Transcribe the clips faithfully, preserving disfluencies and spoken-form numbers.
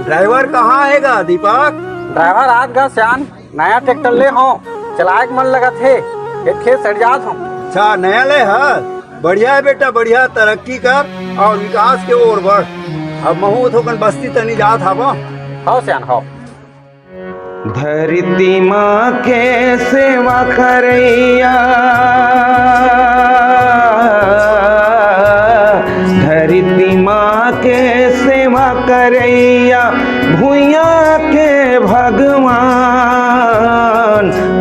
Driver कहाँ हे गा दीपक? ड्राइवर आज गा सियान, नया ट्रैक्टर ले हंव, चलाए के मन लगत हे, एक खेत सड़ जात हंव। अच्छा, नया ले हस? बढ़िया हे बेटा, बढ़िया, तरक्की कर अउ विकास के ओर बढ़। अब महूं थोकन बस्ती तनी जात हवं। हव सियान, हव। धरती माँ के सेवा करैया, धरती माँ के सेवा करैया, भुइयां के भगवान,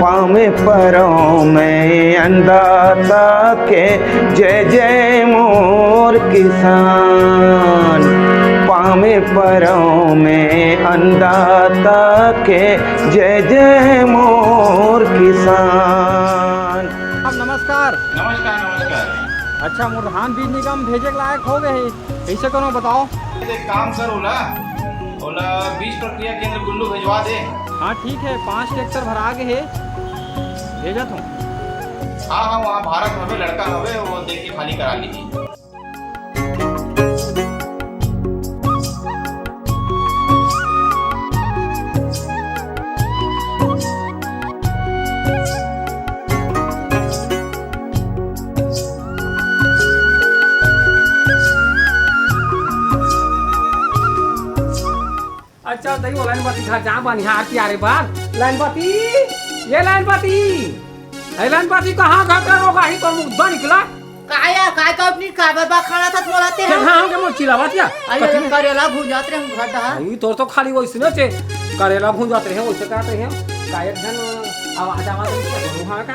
पाँव में परौं मैं अन्नदाता के, जय जय मोर किसान। पाँव में परौं मैं अन्नदाता के, जय जय मोर किसान। आप नमस्कार। नमस्कार, नमस्कार। अच्छा, मोर धान बीज निगम भेजे के लायक हो गए हे, कइसे करो बताओ। एक काम कर, ओला, ओला बीज प्रक्रिया केंद्र कुल्लू भेजवा दे। हाँ, ठीक हे, पाँच ट्रैक्टर भरा गे हे, भेजत हंव। हाँ, हाँ, वहाँ भारत हवे, लड़का हवे, वो देख के खाली करा लीजिए। अच्छा, दई वो लाइन बाती घर जा, बनिहार तियारे बर। लाइन बाती, ये लाइन बाती, ए लाइन बाती, कहाँ घर का रोग आही, तोर मुद्दा निकला? काय, काय का अपनी काबर बा खाना था बोलाते हैं? हाँ, हम के मोर चिल्लावत या? अरे, कथी? करेला भूंजात रहे हम घर डहा। ई तोर तो खाली वइसने चे, करेला भूंजात रहे, वइसे कहत रहे। का एक झन आवाज, आवाज रही क्या? हाँ का?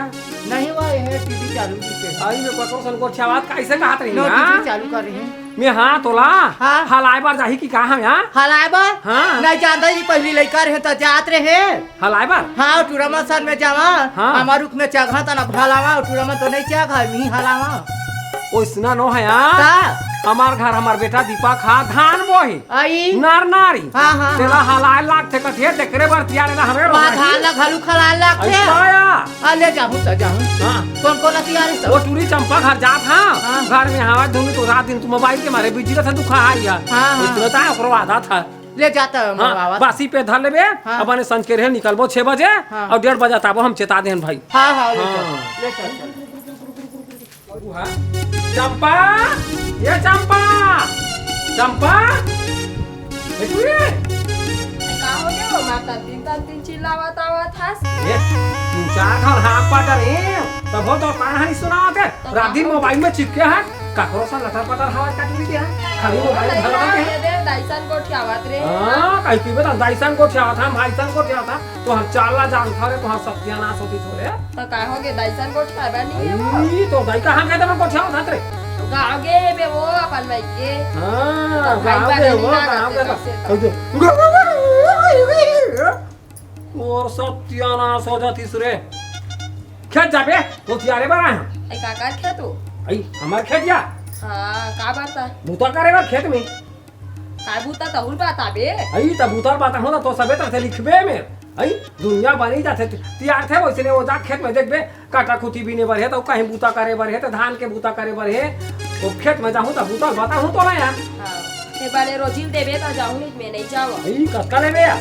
नहीं, वो ये टीवी चालू की के। आई में पकड़ो सन गोठियावत, कइसे कहत रही, नो, हाँ? टीवी चालू कर रही है। मैं हाँ तोला हाँ। हलाए बर जाही कि का हम यहाँ? हलाए बर? हाँ। नहीं जानता जी, पहली लइका रहे तो जात रहे। हलाए बर? हाँ, टूरा मन सन में जावा। हाँ। हमार रुख में चघा तना हलावा, टूरा मन तो नहीं चघा, मी हलावा। ओइसना नो हे यार। का? हमार घर, हमार बेटा दीपक हा धान बोही। आई। नार नारी। हाँ, हाँ, तेला हाँ। हलाए लागथे कथे, तेकरे बर तियार एला हमें वाह, रोही। धान ला घलू खलाए लागथे। ऐसा या। आ, ले जाहूँ त जाहूँ। हाँ। कौन कौन तियार हे सब? वो टूरी चंपा घर जात हाँ। हाँ। घर में हवा धुन तो रात दिन तू मोबाइल के मारे बिजी रहता, दुखा आई यार। हाँ, हाँ। उतना ता ओकरो आदत हे। ले जाता हूँ, हाँ, आवाज। बासी पे धर लेबे, हाँ। अब आने संझ के रहे निकलबो छह बजे, हाँ। और डेढ़ बजे ताबो हम चेता देन भाई। हाँ, हाँ, ले हाँ। चल, ले चल, चल। चंपा, ये चंपा, चंपा, ए तू ये। का हो गया वो माता, तीन तान तीन चिल्लावत आवत हस? ये तीन चार घर हाँक पाटर हे, तब हो तो कान हानि सुनावत हे। तो रात दिन का हो? मोबाइल में चिपके हे। काकरो सन लटर पटर हवा काट ली क्या? खाली मोबाइल अरे धरा यार, के। ये दे दाइसन गोठियावत रे। हाँ, कहीं पीबे तो दाइसन गोठियावत हा, भाईसन गोठियावत हा। तो हर चाल ला जानत हा रे, तो हर सत्यानाश होती थोड़े। तो का हो गे, दाइसन गोठियावा नहीं हे वो? ई, तो दाई कहाँ गए थे, मैं गोठियावत हा रे? तो गाँव गे बे वो अपन भाई के। हाँ, तो भाई गाँव बहन गए नहीं वो, लागत गाँव है गए तो। कैसे तो? और सत्यानाश हो जातीस रे। खेत जाबे, तो तियारे बर आए हैं। ए, काकर खेत हो? आई, हमार खेत या। हाँ, का बात है? बूता करे बर खेत में। का बूता तहुल बात आबे? आई, त बूता बात हो ना, तो सबे तरह से लिखबे में। आई, दुनिया बनी जाथे, तियार थे, वैसे ले वो जा खेत में देखबे, काटा कुटी बीने बर हे, तो कहीं बूता करे बर हे, तो धान के बूता करे बर हे, तो खेत में जाहूँ तो बूता बताहूँ तो ना यार। हाँ, ते बने रोजिल देबे तो जाहूँ, नहीं मैं नहीं जावा। आई, कतका लेबे यार?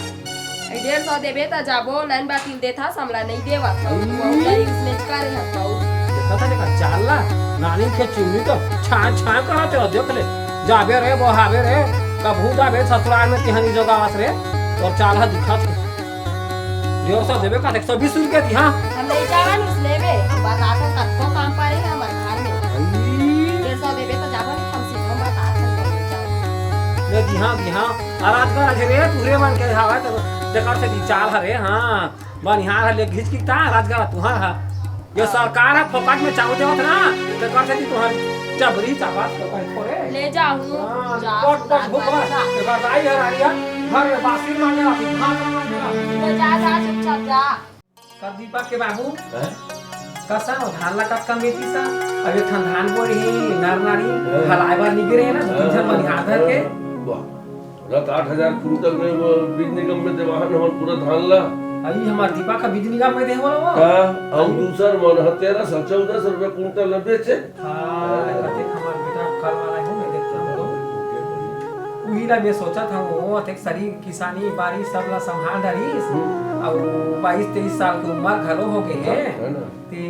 ए, डेढ़ सौ देबे त जाबो, लाइन बातिल देथा, समला नहीं देवा, तो ई। बहुत नहीं उसने करे है, बहुत। देखा था, देखा, चाल ला, नानी के चिमनी तो छान छान करा ते, देख ले, जाबे रे, बोहाबे रे, कभू जाबे ससुराल में तिहानी जोगावत रे, और चाल हा दिखा थे। डेढ़ सौ देबे का, देख सौ बीस रुपये दी, हाँ। हम नहीं जावन उसने में, हम बताथन कतको काम परे है हमारे घर में। ई। डेढ़ सौ देबे तो जाबो नहीं, हम सीधे हम बताथन कतको जाबो। ले दी, हाँ, दी, हाँ। आ राजगढ़ अझे रे, तुहरे मन के हवा, तो तेकर से दी चाल हरे, हाँ। बनिहार हले घिच की ता, राजगढ़ तुहार हा। ये हाँ। सरकार हा फोकट में चावल देवत ना, तेकर से दी तुहार जबरी चावत तो कहीं थोड़े। ले जाहूँ, हाँ, जा, पट, पट, भूख राजगढ़ बस। जा। तेकर दाई हर आइया, घर में बासी मांगे ला, भात मांगे ला। ले जा, जा, चुपचाप जा। का दीपक के बाबू? हैं? कसन हो धान ला कतका बेचिस? अब एक ठन धान बोए हे, नर नारी, हाँ। हलाए बर निकले हे ना, दू तीन झन हाँ, बनिहार धर के। हाँ, वाह। रत आठ हजार कुंटल में वो बीज निगम में देवाहन हमर पूरा धान ला। अभी हमार दीपक का बीज निगम में दे बोला वो। का? और दूसर मन ह तेरह सौ चौदह सौ रुपया कुंटल ला बेचे। हाँ, कते हमार बेटा कल वाला हो, मैं देखता हूँ तो। पीला में सोचत हूँ, वो अतेक सरी किसानी बारी सब ला संभाल डरिस। हम्म। अउ बाईस तेईस साल के उम्र घलो हो गए हे। है ना? ते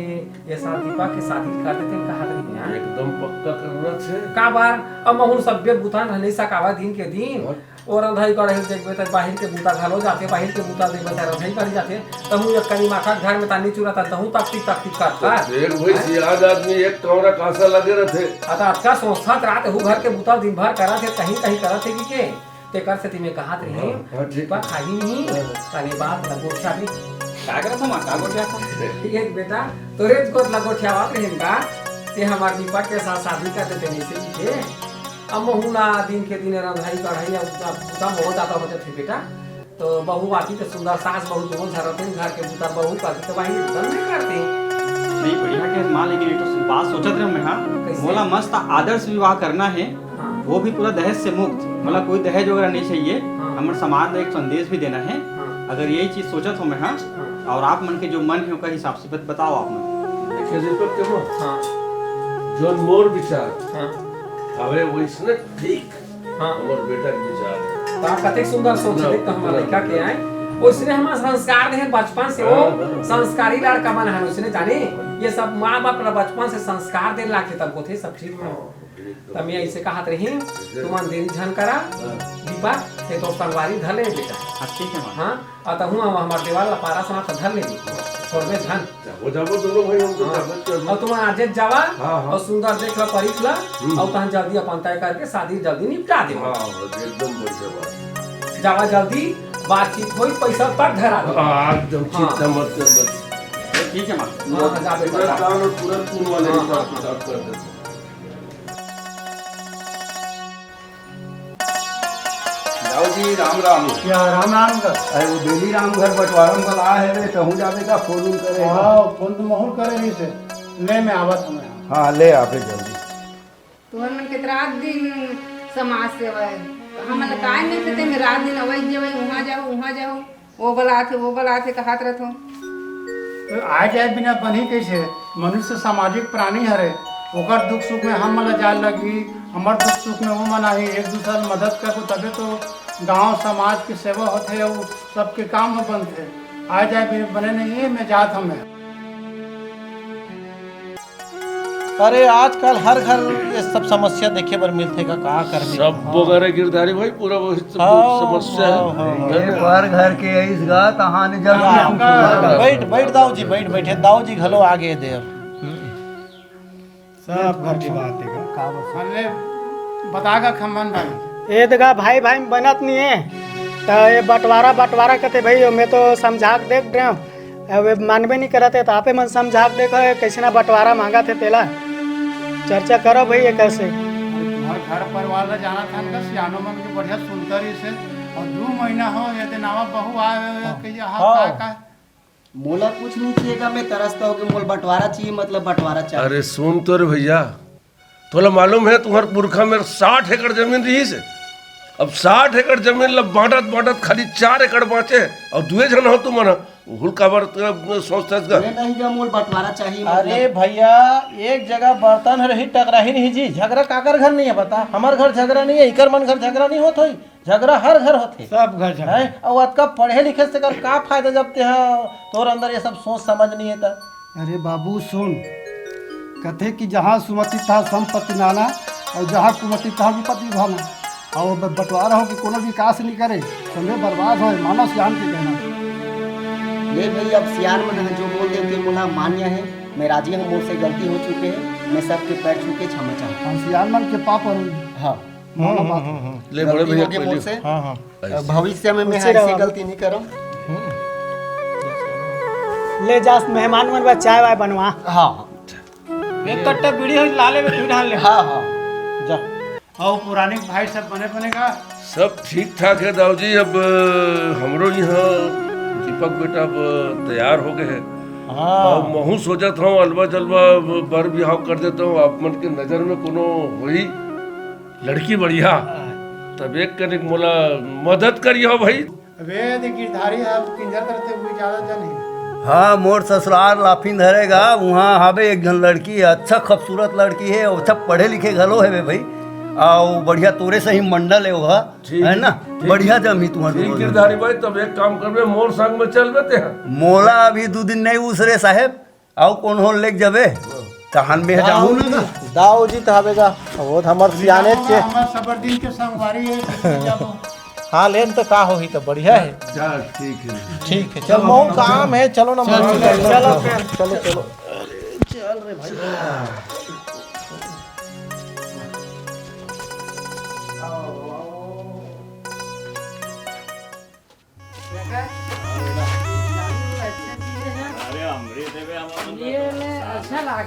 ये साल दीपक के शादी कर देते हैं, कहा करी ना? एकदम पक्का करना छे। का बार? अब महूँ सब्बे बुता न नहीं सकावा दिन के दिन। हाँ। और रंधाई कढ़ाई देखबे त बाहिर के बुता घलो जाते, बाहिर के बुता देखबे त रंधाई कढ़ाई जाते। तहूँ एक कनी माखा घर में तानी चुरा ता, तहूँ तकती तकती कर तो कर। देख भाई, हैं? सियान आदमी एक कमरा कासा लगे रहते। आ, त अतका सोचत रात हूँ घर के बुता दिन भर करा थे, कहीं कहीं करा थे कि के? तेकर सेती मैं कहत रही, हाँ, हाँ, ठीक। दीपक खाही नहीं, हाँ। तने बात लगोठिया भी। का करत हूँ माँ, का गोठिया था? ठीक है बेटा, तोरे गोठ लगोठिया बात रही का? ते हमार दीपक के साथ शादी कर देते नहीं सही के? अब महू ना दिन के दिन रंधाई कढ़ाई अब, अब बुता बहुत ज्यादा हो जाते बेटा। तो बहू आती तो सुंदर सास बहू दोनों झरते घर के बुता बहू कर देते, वही बुता नहीं करते। नहीं, बढ़िया के माँ, लेकिन एक तो बात सोचत रहे मैं, हाँ, कैसे? मोला मस्त आदर्श विवाह करना है, हाँ। वो भी पूरा दहेज से मुक्त, मतलब कोई दहेज वगैरह नहीं चाहिए। हाँ। हमर समाज में एक संदेश भी देना है। हाँ। अगर यही चीज सोचत हो मैं, हाँ, हाँ। और आप मन के जो मन है ओकर हिसाब से बत-, बताओ आप मन। देखिए दीपक के वो, हाँ। जोन मोर विचार हाँ। हवे वैसने ठीक हाँ। हमर बेटा के विचार है। तो आप कतेक सुंदर सोच ना, देख तो हमारे ना। लड़का के आए, उसने हमारा संस्कार दे बचपन से, वो हाँ, हाँ। संस्कारी लड़का बना है, उसने जाने ये सब माँ बाप ला बचपन से संस्कार दे लाके तब होते सब चीज में। हाँ। तब मैं ऐसे कहत रही, तुमन देरी झन करा, हाँ। दीपा, ते तोर संगवारी धर ले बेटा। हाँ, ठीक है, माँ। हाँ, अउ तहूँ हम हमार देवाल ला पारा सना धर ले, छोड़बे झन। जाबो, जाबो, दोनों भाई हमको हाँ। जाबो, जाबो। अउ तुमन आजे जावा, हाँ, हाँ। अउ सुंदर देख ला, परीख ला, हम्म। अउ तहन जल्दी अपन तय करके शादी जल्दी निपटा दे। हाँ, हाँ, एकदम बढ़िया बात। जावा जल्दी, बातचीत होई, पैसा तक धरा दे। हाँ, एकदम हाँ। चिंता मत कर, मत। ठीक है, माँ। हाँ, हाँ, जा बेटा, पूरा जा। काम और पूरा खून वाले हाँ, हिसाब हाँ, किताब कर देते। जाओ जी, राम राम। क्या राम राम का? अरे वो बेली राम घर बंटवारा में बला है रे, तहूँ जाबे का फोन उन करे? हाँ, फोन तो महूँ करे रही से। ले मैं आवत हूँ। हाँ, ले आबे जल्दी। तुहर मन के तो रात दिन समाज सेवा है। हमन ला काय नहीं पता, मैं रात दिन अवई जेवई, उहाँ जाहू, उहाँ जाहू। वो बलाथे, वो बलाथे, कहत रथो। तो आए जाए बिना बनही कैसे? मनुष्य सामाजिक प्राणी हरे। ओकर दुख सुख में हम मन ला जाए लगही, हमर दुख सुख में वो मन आही, एक दूसरा ला मदद करबो तबे तो गांव समाज के सेवा होथे अउ सबके काम ह बनथे। आए जाए बिना बने नहीं है, मैं जात हूँ मैं। अरे, आजकल हर घर ये सब समस्या देखे बर मिलथे का, का करबे? सब हाँ। बोगरे गिरधारी भाई, पूरा वही सब हाँ, समस्या है। हाँ, हाँ, हाँ। ये पर घर के अइस गा, तहां ने जल्दी हाँ, हम हाँ, सुधार हाँ। बैठ, बैठ दाऊ जी, बैठ, बैठे दाऊ जी घलो आगे दे। सब घर की बात है का? का बस? अरे, बता गा खम्मन भाई। ए दगा भाई, भाई में बनत नहीं है, तो ये बंटवारा, बंटवारा कहते भाई, मैं तो समझा के देख रहे हूँ। अब ये मानबे नहीं करत हे, तो आपे मन समझा के देखो, ये कैसे ना बंटवारा मांगत हे तेला। चर्चा करो भाई, ये कैसे? तुम्हारे घर परिवार ला जाना था ना, सियानो मन के बढ़िया सुनता रही से। और दू महीना हो, ये दिन आवा बहू आए, हाँ। कहिए, हाँ, हाँ। का, का? मोला कुछ नहीं चाहिए का, मैं तरसता हूँ कि मोला बंटवारा चाहिए, मतलब बंटवारा चाहिए। अरे सुन तो रे भैया, तोला मालूम है, तुम्हार पुरखा मेर साठ एकड़ जमीन रहिस हे। अब साठ एकड़ जमीन ला बांटत बांटत खाली चार एकड़ बांचे हे, अउ दुए झन हो तुमन ह। हुल काबर त सोचथस गा? अरे नहीं गा, मोल बंटवारा चाहिए, मतलब। अरे भैया, एक जगह बर्तन ह रही, टकराही नहीं जी। झगड़ा काकर घर नहीं है बता? हमर घर झगड़ा नहीं है, इकर मन घर झगड़ा नहीं होत होई। झगड़ा हर घर होथे। सब घर झगड़ा। हैं? अउ अतका पढ़े लिखे से कर का फायदा जब तेहा, तोर अंदर ये सब सोच समझ नहीं है त? अरे बाबू सुन, कथे कि जहाँ सुमति तहाँ संपत्ति नाना अउ जहाँ कुमति तहाँ विपत्ति भाना। अउ अब बंटवारा हो कि कोनो विकास नहीं करे, समझे बर्बाद होए, मानव सियान के कहना। ले भाई, अब सियान मन ह जो बोल देते मोला मान्य है, मैं राजी हूँ, मोर से गलती हो चुके है, मैं सबके पैर छू के क्षमा चाहता हूँ। हम सियान मन के पाप और हाँ। हम्म, हम्म, हम्म, हम्म। ले बड़े गलती भैया हो गई पहले। मोर से। हाँ, हाँ। ऐसे। भविष्य में मैं खुशी ऐसी रहो। गलती नहीं करूँ। हम्म। ले जा, मेहमान मन बर चाय वाय बनवा। हाँ, हाँ। एक कट्टा बीड़ी हो, ला ले, तू ढाल ले। हाँ, हाँ। जा। अउ पुरानिक भाई सब बने बने का? सब ठीक ठाक है दाऊ जी। अब हमरो यहाँ दीपक बेटा अब तैयार हो गए हैं। हाँ। अब महू सोचत हूँ अलवा जलवा बर बिहाव कर देता हूँ। आप मन के नजर में कोनो होई लड़की बढ़िया, हाँ। तब एक कनिक मोला मदद करियो भाई। अबे, दे गिरधारी ह किंजर तरते हुए ज्यादा जन है। हाँ, मोर ससुराल लाफिन धरेगा, वहाँ हवे एक झन लड़की है, अच्छा खूबसूरत लड़की है, अच्छा पढ़े लिखे घलो है बे भाई। अउ बढ़िया तोरे सही मंडल हे ओहा, ठीक, है ना? ठीक। बढ़िया जमही तुम्हार ठीक दोनों जन। गिरधारी भाई, तब एक काम करबे, मोर संग में चलबे तेहा। मोला अभी दू दिन नहीं उसरे साहेब, अउ कोनो लेके जाबे, तहन में जाहूँ ना। दाऊ जी त हवे गा, वो त हमर सियाने चे। हमर सबर दिन के संगवारी हे, जाबो। हाँ, लेन त का होही, त बढ़िया हे। चल, ठीक हे। ठीक हे, चल, चलो, मऊ चलो, काम हे, चलो ना, चलो, मऊ चलो, चलो, चलो। चलो, चलो। अरे, चल रे भाई। अरे, अमृत हे बे, हम अपन ये ले, अच्छा लाग।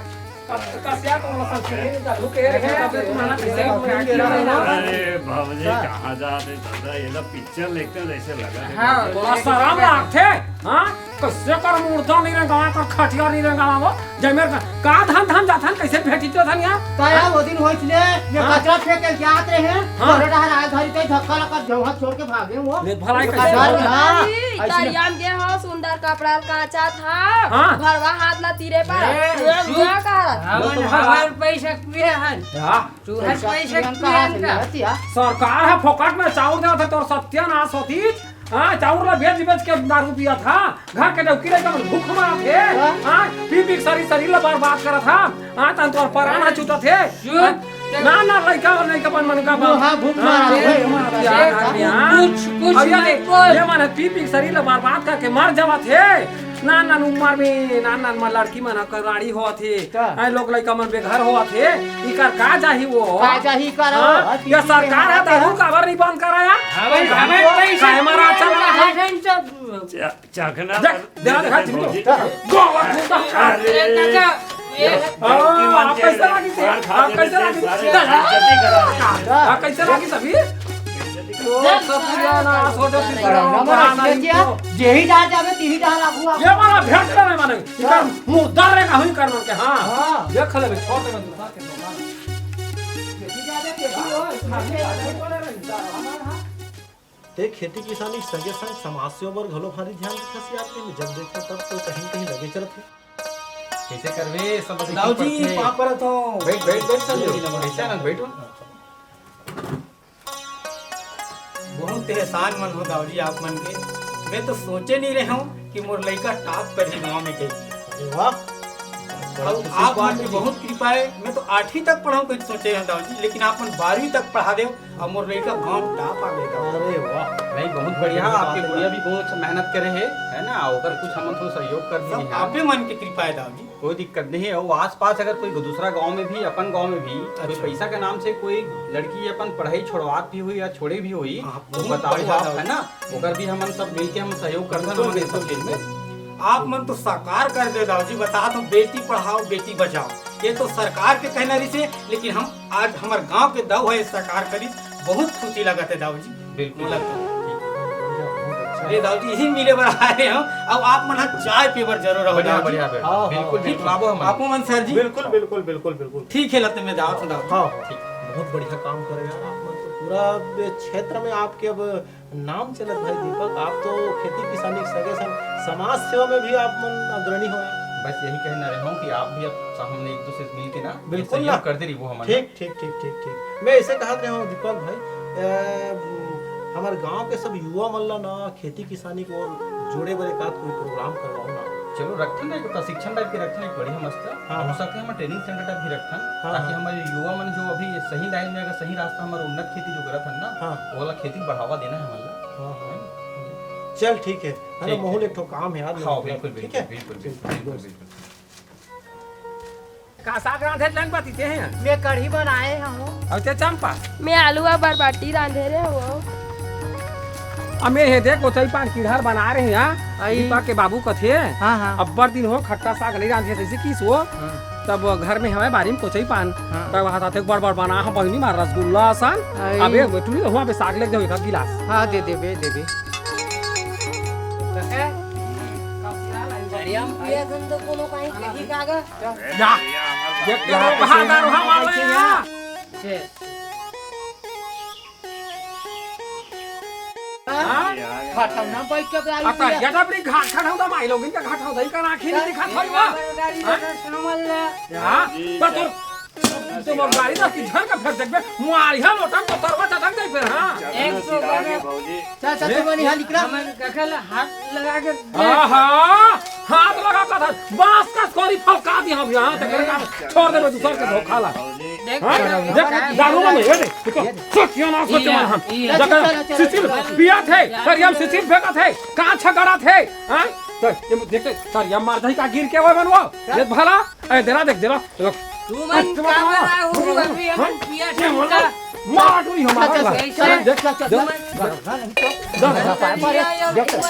कब, कब क्या तो मतलब संस्कृति का लुक ये रखे, तब तुम्हारा कैसे क्या किया है ना? अरे, बाबूजी, हाँ। कहाँ जाते दादा, ये तो पिक्चर देखते हैं, जैसे लगा है। हाँ, बड़ा शरम लागथे, हाँ? कैसे कर मुर्दा नहीं रेंगावा, कर खटिया नहीं रेंगावा वो, जय मेरे का, का धन धन जाथन, कैसे भेटी तो धन यार? का यार, वो दिन होइस ले, ये हाँ। कचरा फेंक के जात रहे हैं, हाँ। घरे डहर आए धरी ते धक्का लगा, जौहा छोड़ के भागे वो। ले भलाई ये कैसे कचरा हो? हाँ, अरे, ऐसे तरिया में गे हो, सुंदर कपड़ा काचा था, हाँ। भरवा हाथ ला तीरे पर, ए, ये चुप। क्या कहा? हमन हमार पैसा पिए हन। हाँ। तू हर पैसा पिए हन का? सरकार ह फोकट में चाउर देवत हे, तोर सत्यानाश होतिस। हाँ, चाउर ला बेच बेच के दारू पियत हा, घर के डौकी लइका मन भूख मरत हे। हाँ। हाँ, पी पी के शरीर, शरीर ला बर्बाद करत हा। हाँ, तहन तोर परान ह छूटत हे। चुप। हाँ, ना, ना, लइका और लइका मन, मन का बाप। हाँ, भूख हाँ, मरत हे। भूख मरत हे। हाँ, कुछ, कुछ अब ये नहीं ले, बोल। ये मन ह पी पी के शरीर ला बर्बाद करके मर जावत हे। नान नान उमर में, नान नान में लड़की मन ह कराड़ी होवत हे। का? ऐ लोग लइका मन बेघर होवत हे। इकर का जाही वो? का जाही कर? हाँ, ये सरकार ह दारू काबर नहीं बंद कराया? हमें, हमें पैसा काहे मारा अच्छा लगा था? च-, चखना देख, कर देख, देख, भौजी। देख। गोबर फूटा। अरे, अरे, दादा, ये हाँ, आप कैसे लागी थे? आप कैसे लागी थे? आप कैसे लागी सभी? ओ, सब पूरा ना, सोचो कि बड़ा ना, जेही डहर जाबे, तेही डहर लागू आप। ये वाला भेंट ना माने। इधर मुर्दा रे का हुई कर मन के, हाँ। हाँ। देख लेबे, छोड़ देबे, दूसरा के दोकान। देखी जाबे, देखी हो, सामने वाले बोले रही, हमारा हाथ। ते खेती किसानी संगे संग समाज सेवा बर घलो भारी ध्यान देथस यार, तें जब देखो तब तो कहीं न कहीं लगे चलत हे। कैसे करबे, सब दाऊ जी, पड़थे। पाँव परत हूँ। बैठ, बैठ, बैठ, समझो। जी, नमस्कार। कैसे आनंद, बैठो। बहुत एहसान मन हो दाऊ जी आप मन के। मैं तो सोचे नहीं रहे हूँ कि मोर लइका टॉप करही गाँव में कही। अरे वाह। बड़ा खुशी की बात है जी। आप मन के बहुत कृपा है। मैं तो आठवीं तक पढ़ाऊँ कही सोचे रहे हूँ दाऊ जी, लेकिन आप मन बारहवीं तक पढ़ा देव। अब मोर लइका गाँव टॉप आ गए। अरे वाह। नहीं, बहुत बढ़िया, आपके गुड़िया भी बहुत अच्छा मेहनत करे हे, है ना? ओकर कुछ हमन थोड़ा सहयोग कर दीजिए, सब हाँ। आपे मन के कृपा है दाऊ जी। कोई दिक्कत नहीं है। वो आसपास अगर कोई दूसरा गांव में भी, अपन गांव में भी कोई अच्छा। पैसा के नाम से कोई लड़की अपन पढ़ाई छोड़वात भी हुई या छोड़े भी हुई, हाँ, तो बहुत बताओ बढ़िया आप, दाऊ जी। है ना? ओकर भी हमन सब मिलके हम सहयोग करथन, बिल्कुल, हमन ये सब बिल्कुल, चीज में। बिल्कुल। आप मन तो साकार कर दे दाऊ जी, बता दो, बेटी पढ़ाओ, बेटी बचाओ। ये तो सरकार के कहना रहिसे, लेकिन हम आज हमर गांव के दाऊ ह साकार करिस, बहुत खुशी लगत हे दाऊ जी। बिल्कुल। मोला तो। ठीक है, बहुत अच्छा। अरे दाऊ जी, यही मिले बर आए हम। अब आप मन ह चाय पीए बर जरूर आओ बढ़िया, दाऊ जी। बढ़िया, बढ़िया। हाँ, हाँ, बिल्कुल, ठीक बिल्कुल, है। आबो हमन। आपो मन सर जी। बिल्कुल, बिल्कुल, बिल्कुल, बिल्कुल, बिल्कुल। ठीक है, लते मैं जावत हूँ दाऊ जी। हाँ, हाँ। ठीक। बहुत बढ़िया काम करे यार, आप मन तो पूरा क्षेत्र में आपके अब नाम चलत भाई दीपक, आप तो खेती किसानी के संगे संग समाज सेवा में भी आप मन अग्रणी हो। बस यही कहना रहे हूँ कि आप भी अब हमने एक दूसरे से मिलके ना, ये बिल्कुल सहयोग ना। करते रहिबो हमन। ठीक, ठीक, ठीक, ठीक, ठीक। मैं ऐसे कहत रहे हूँ दीपक भाई, अ, हमारे गांव के सब युवा मन ला ना खेती किसानी को और जोड़े बर एक आध कोई प्रोग्राम करवाओ ना। चलो रखथन ना, एक प्रशिक्षण टाइप के रखथन, एक बढ़िया मस्त। हाँ, हो हाँ। सकथे हमर ट्रेनिंग सेंटर टाइप भी रखथन, हाँ, ताकि हाँ। हमर युवा मन जो अभी सही लाइन में अगर सही रास्ता हमर उन्नत खेती जो करत हन ना, हाँ। ओला खेती बढ़ावा देना है हमन ला। हाँ, हाँ। चल ठीक है, है ना, ठीक मोहन है। एक ठो काम है यार, मेरे हाँ, को, बिल्कुल, ठीक बिल्कुल, है? बिल्कुल, चल, बिल्कुल, बिल्कुल, दोस्त। बिल्कुल। का साग रांधे लंग बाती ते हैं? मैं कढ़ी बनाए हूँ। अउ ते चंपा? मैं आलू अउ बरबट्टी रांधे रहे हूँ। अमे हे देख, ओचई पान किड़हर बना रहे हैं, हाँ? आई। दीपक के बाबू कथे, हाँ, हाँ। अब्बड़ दिन हो खट्टा साग नहीं रांधे, जैसे किस हो? हाँ। तब घर में हवे बारी में कोचई पान। हाँ। तब हाथ हाथे बड़ बड़ बना, हम बहिनी मार रसगुल्ला असन। आई। अबे, टुनी, हुआ पे साग लेके जाओ एक गिलास। हाँ, दे देबे, देबे। अरे, हम पिए असन तो कोनो काहे कही कागा? जा। देख के रो, कहाँ दारू हम आ रहे हैं? छे। हाँ? घाटा ना बैठ के आ, तो ये डबरी घाट खड़ा होता, माई लोग इनका घाट होता, इनका आँखें नहीं दिखा था, ये वाह। गाड़ी हाँ? का समझ ले। हाँ? पर तोर तो मोर गाड़ी ला कि झन का फेर देखबे, मुआरिहा लोटन तो तरवा चटक जाई फेर, हाँ। एक सौ ग्राम। चाचा, तू बनी हाल इकरा। हमन कखल हाथ लगा के देख। हाँ, हाँ, हाथ लगा का था, बांस का कोरी फलका दी हम यहाँ, ते करे का छोड़ देबे दूसर के धोखा ला। देख, हाँ? देख, दारू में, ये देख, देखो, सत्यानाश हो चुका हम। जगह सिसिल पिया थे, तरिया में सिसिल फेंका थे, कांच छगड़ा थे, हाँ? तो ये देख, तरिया मार दही का गिर के वो बनवा, ये भला, ए, देरा देख, देरा, देख। तू मन का कर रहा हो, अभी हम पिया ये ठंडा। मार दूंगी हमारा। अच्छा, अच्छा, देख, चल, चल, देख, चल, देख, चल, देख, चल, देख, चल, देख, चल, देख, चल,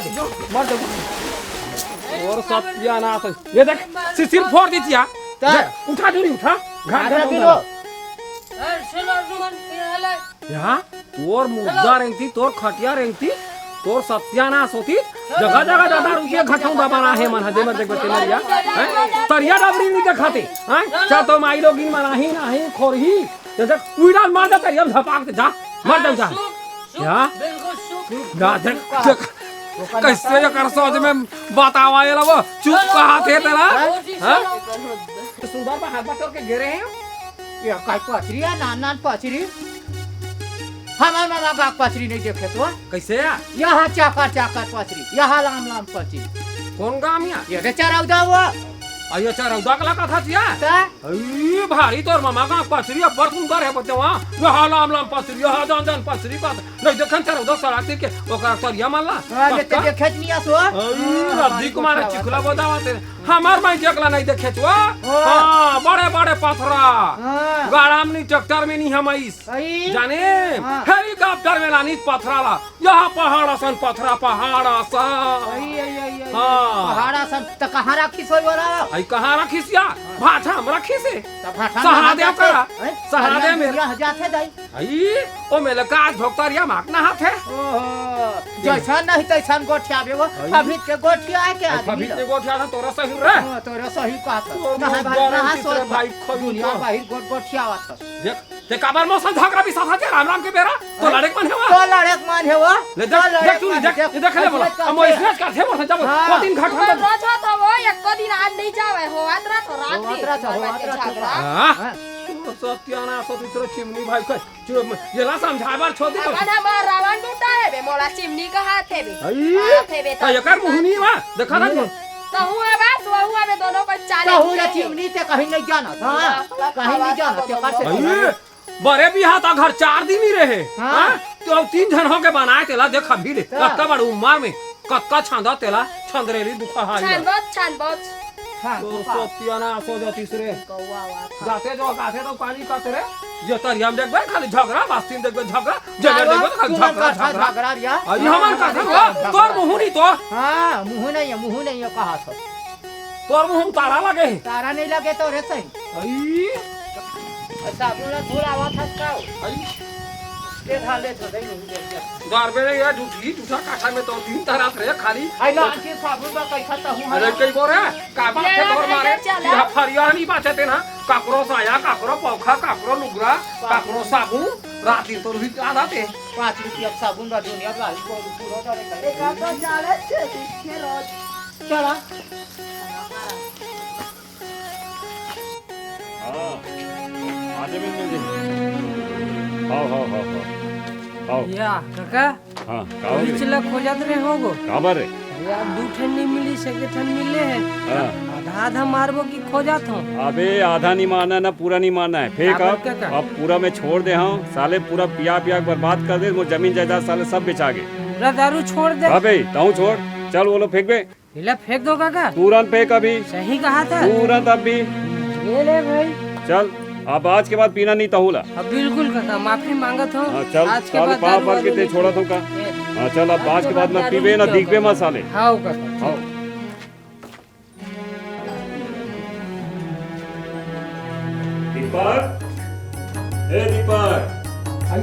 देख, मार दे। और सत्यानाश है। ये देख, सिसिल फोड़ दी थी यार। चल। देख, उठा दूरी, उठा। घाट, घाट, घाट, उठा। ए, सुनो, सुमन, ये हाल है। यहाँ तोर मुद्दा रेंगती, तोर खटिया रेंगती, तोर सत्यानाश होती। जगह जगह दादा रुपया घटौंदा बना हे मन ह, जेमर देख बते नरिया, हैं? तरिया डबरी नहीं देखाते, हैं? चा तो माई लोगिन मनाही नाही खोरही, जैसे उइराल मार दे तरिया में झपाक दे, जा, मर जा, जा। सुख, सुख, या? बिल्कुल सुख। जा, देख, देख, कैसे एकर सोच में बतावा ये ला वो, चुप कहा थे तेरा, हैं? सुंदर बा हाथ बटोर के गिरे हैं। ये काय पचरी है, नान नान पचरी। हमार मामा का पचरी नहीं देखे तो। कैसे है? यहाँ चाकर चाकर पचरी, यहाँ लाम लाम पचरी। कौन गांव या? ये रे चरौदा वो। आ, ये चरौदा का लगा था जिया? ता? अई, भारी तोर मामा का पचरी अब्बड़ सुंदर है बच्चा वहाँ। यहाँ लाम लाम पचरी, यहाँ जान जान पचरी का। नहीं देखन चरौदा सड़ा के, ओकरा तरिया मारला। हाँ, ये तो पक्का? देखे नहीं आसो। अई, हाँ, रद्दी को मारे चिखला बोदावा तेरे। हमार माई के अगला नहीं देखे तो। हाँ। हाँ, बड़े बड़े पथरा। हाँ। गाड़ा में नहीं, ट्रैक्टर में नहीं हम आइस। अई। जाने, हाँ। हेलीकॉप्टर में लानी पथरा ला। यहाँ पहाड़ असन पथरा, पहाड़ असन। अई, अई, अई, अई। हाँ। पहाड़ असन, त कहाँ रखिस होई वाला? अई, कहाँ रखिस या? हाँ। भाठा में रखिस हे। त भाठा में सहादेव रखिस हे। करा। हैं? सहादेव में। यहाँ जाथे दाई। अई, ओ मेले का आज भोक्तारिया माक नहात हे। ओहो, जैसन नहीं तैसन गोठियाबे वो, अई। अभी के गोठिया है के अई, आदमी अभी ला? के गोठिया था, तोरा सही रे। हाँ, तोरा सही कहा था। तोर नहा मुंह भाई, गरम नहा चित्र सोच, भाई, खोई दुनिया तो। बाहिर गोठ गोठिया आवत है। देख, ते काबर मौसम झगड़ा भी साथ है, राम राम के बेरा, तो हाँ। लड़े के मन है वा? तो लड़े के मन है वा? ले देख, तो लड़े देख तू, के मन देख, है। ये देख ले बोला, अब वो इसने का थे बोला, जब हाँ। वो दिन घाट हम रोज होत हो वो, एको दिन आज नहीं जावे, होवत रहत हो, रात होवत दिन, रहत हो, होवत रहत हो। झगड़ा। हाँ। हाँ। तो सत्यानाश हो, दूसरा चिमनी भाई का चुप, येला समझाए बर छोड़ दे। अपन हमार रावण दूटा हे बे, मोला चिमनी कहात हे बे। अई, कहात हे बे, त एकर मुहनी वा, देखा ना तू। तहूँ हे बस, वहू हे बे, दोनों को चाले तहूँ ला चिमनी ते कहीं नहीं जाना, हाँ, कहीं नहीं जाना, ते कर से अई, बरे बिहा त घर चार दिन ही रहे, हाँ। हाँ? तो अब तीन झन होके बनाए तेला, देख अभी ले, हाँ। कतका बड़ उम्र में, कतका छांदा तेला, छंदरेली दुखा हारी छान बा। बहुत, छान बहुत। हाँ, तोर हाँ। सत्यानाश हो जातिस रे। कौवा आवा था। गाते जो, गाते तो पानी काते रे। जे तरिया में देखबे, खाली झगड़ा, बस्ती में देखबे, झगड़ा, जेकर देखबे, तो खाली झगड़ा, झगड़ा। झगड़ा रिया। अई हमर का झगड़ा, तोर मुहू नहीं तो। हाँ, मुहू नहीं है, मुहू नहीं है, कहा था। तोर मुहू में तारा लगे हे। तारा नहीं लगे तो रे सही। अई। साबुन ला धुलावा था का? अई। ले धा, ले धा, दे, दे, दे। गारबे रे यार, झूठी, झूठा काठा में तो दिन धरात रे खाली। आई ना, आंटी साबुन बा, कैसा तहूँ है? अरे, कई बोरे, का बात है, ये तोर मारे, चला। ये फरिया नहीं बाचे ते ना, काकरो साया, काकरो पौखा, काकरो लुगरा, काकरो साबुन, रात दिन तो रुई का दाते। पाँच रुपया साबुन बा, दुनिया का ही को पूरा करे। एक आप तो चाले छे, छे रोज। चला। हाँ, आजे में मिल जाए। हाव, हाव, हाव, हाव। हाव। या, काका? हाँ, का हो गे? रिच ला खोजत रहे होगो। काबर रे? यार, दू ठन नहीं मिली, से के ठन मिले हे। हाँ। आधा, आधा मारबो कि खोजत हो? अबे, आधा नहीं मारना हे ना, पूरा नहीं मारना हे। फेंक काबर अब, काका? अब पूरा मैं छोड़ दे हँव। साले पूरा पिया, पिया के बर्बाद कर दे, मोर जमीन जायदाद साले सब बेचा गे। पूरा दारू छोड़ दे। अबे, तहूँ छोड़। चल, वो लो फेंक बे। एला फेंक दो काका। तुरंत फेंक अभी। सही कहा था। तुरंत अभी। ये ले भाई। चल, अब आज के बाद पीना नहीं तहूँ ला। अब बिल्कुल काका, माफी मांगत हो। हाँ, चल, आज के चल, बाद पाँव दारू पर वारू के ते नहीं छोड़त हो का? पीना। हाँ, चल, अब आज के बाद मत पीबे ना, दिखबे मत साले। हाँ काका। हाँ। दीपक, ए दीपक। आई,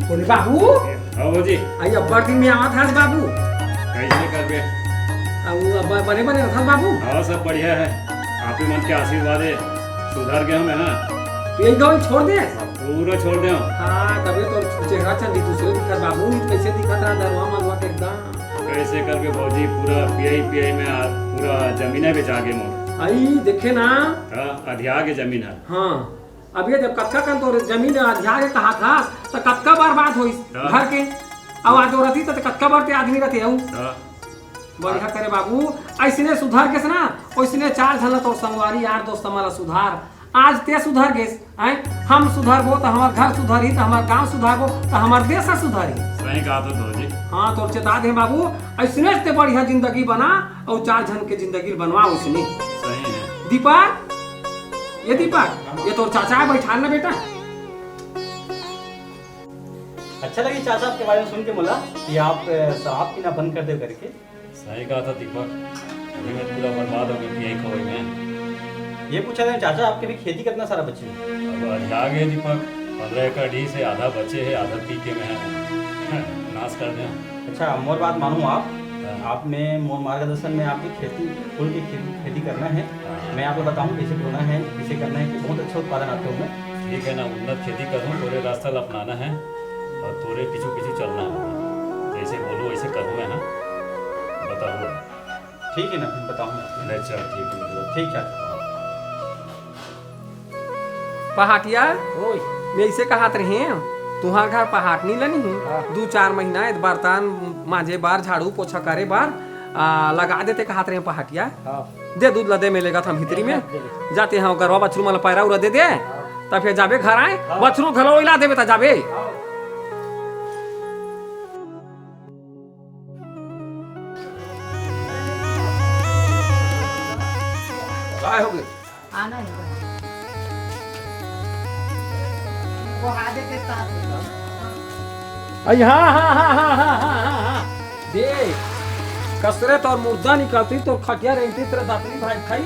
बोले बाबू। हाँ भौजी। आई अब्बड़ दिन में आवत हस बाबू। कैसे करबे? आ, वो अब बने बने रहत हस बाबू। हाँ, सब बढ़िया है। आप ही मन के आशीर्वाद है, सुधर गए हम, हाँ। यही गाँव छोड़ दे। पूरा छोड़ दे हम। हाँ, तबे तो चेहरा चंदी दूसरे दिखत बाबू, कैसे दिखत रहा दरवा मलवा के एकदम। कैसे करबे भौजी, पूरा पियई पियई में आ, पूरा जमीने बेचा गे मोर। अई देखे ना। हाँ, अधिया गे जमीन ह। हाँ, अब ये जब कतका कन तोर जमीन अधिया गे कहात हस, त कतका बर्बाद होइस हाँ। घर के। अब आज रहितिस त कतका बड़ ते आदमी रहिते अउ। हाँ। बढ़िया करे बाबू, अइसने सुधर गेस ना, ओइसने चार झन ला तोर संगवारी यार दोस्त मन ला सुधार। आज ते सुधर गेस, हैं? हम सुधरबो त हमर घर सुधरही, त हमर गांव सुधरबो त हमर देश ह सुधरही। सही कहा तो भौजी। हाँ, तोर चेता दे बाबू, अइसने ते बढ़िया जिंदगी बना अउ चार झन के जिंदगी बनवा ओइसने। सही है। दीपक, ये दीपक, ये तोर चाचा है, बैठान ना बेटा। अच्छा लगे चाचा आपके बारे में सुन के मोला कि आप, अ, शराब पीना बंद कर दे करके। सही कहा था दीपक, अभी मैं पूरा बर्बाद हो गया पिए खवाई में। ये पूछा था चाचा, आपके भी खेती कितना सारा बची है? अब अधिया गे दीपक, पन्द्रह एकड़ ही से आधा बचे है, आधा पी के मैं नाश कर दिया। अच्छा, मोर बात मानो आप, हाँ। आप में मोर मार्गदर्शन में आपकी खेती, फूल की खेती, खेती करना है। हाँ। मैं आपको बताऊँ कैसे बोना है, कैसे करना है कि बहुत अच्छा उत्पादन आपके में। ठीक है ना, उन्नत खेती करूँ, तोरे रास्ता ला अपनाना है और तोरे पीछू पीछू चलना है, जैसे बोलूँ वैसे करूँ मैं, हाँ, बताऊँ। ठीक है ना, फिर बताऊँ मैं। नहीं, चल, ठीक है, मतलब। ठीक है। पहाटिया, ओए। मैं इसे कहत रहे, तुहार घर पहाटनी लनी हूँ, हाँ। दू चार महीना ए बर्तन मांजे बर, झाड़ू पोछा करे बर, आ, लगा देते कहत रहे पहाटिया। हाँ। दे दूध ला दे, मैं लेगत हूँ भीतरी में। दे दे। जाते हैं, गरवा बछरू मन ला पैरा उरा दे दे, हाँ। तब फिर जाबे घर आए, हाँ। बछरू घलो इला देबे त जाबे। हाँ। काय हो गए? आना है। वो आधे के साथ। अई, हाँ, हाँ, हाँ। देख, कसरे तोर मुर्दा निकलती, तोर खटिया रेंगती, तेरा दतली भाई खाई,